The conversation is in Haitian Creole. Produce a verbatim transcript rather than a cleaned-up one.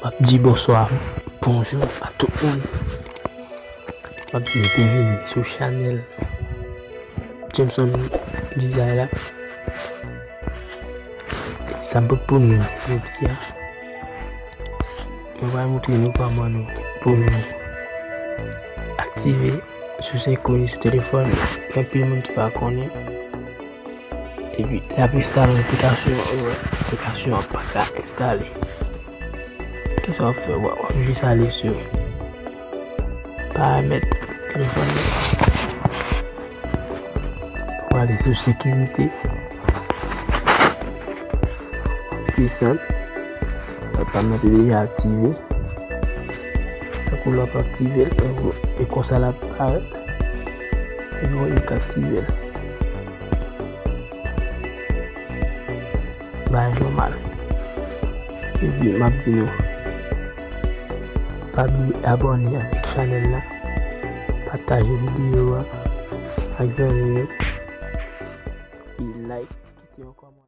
M ap di bonswa, bonjou a tout moun. M ap di nou byenvini sou chanèl Jameson Design la. Sa m pote pou nou jodi a, mwen pral montre nou kòman nou pou nou aktive sous enkoni sou telefòn. Gen anpil moun ki pa konnen. Epi l ap enstale yon aplikasyon, ou wè, aplikasyon an pa ka enstale. Kisa w ap fè? W ap, w ap jis ale sou paramèt telefòn nan. W ale sou sekirite. Pwisan. Paramèt deja aktive. Tankou lè w ap aktive l, e konsa l ap parèt. Epi w ka aktive l. Bagay nòmal. Epi m ap di nou, pa bliye abòne avèk chanèl la, pataje videyo a ak zanmi nou, epi like, kite yon kòmantè.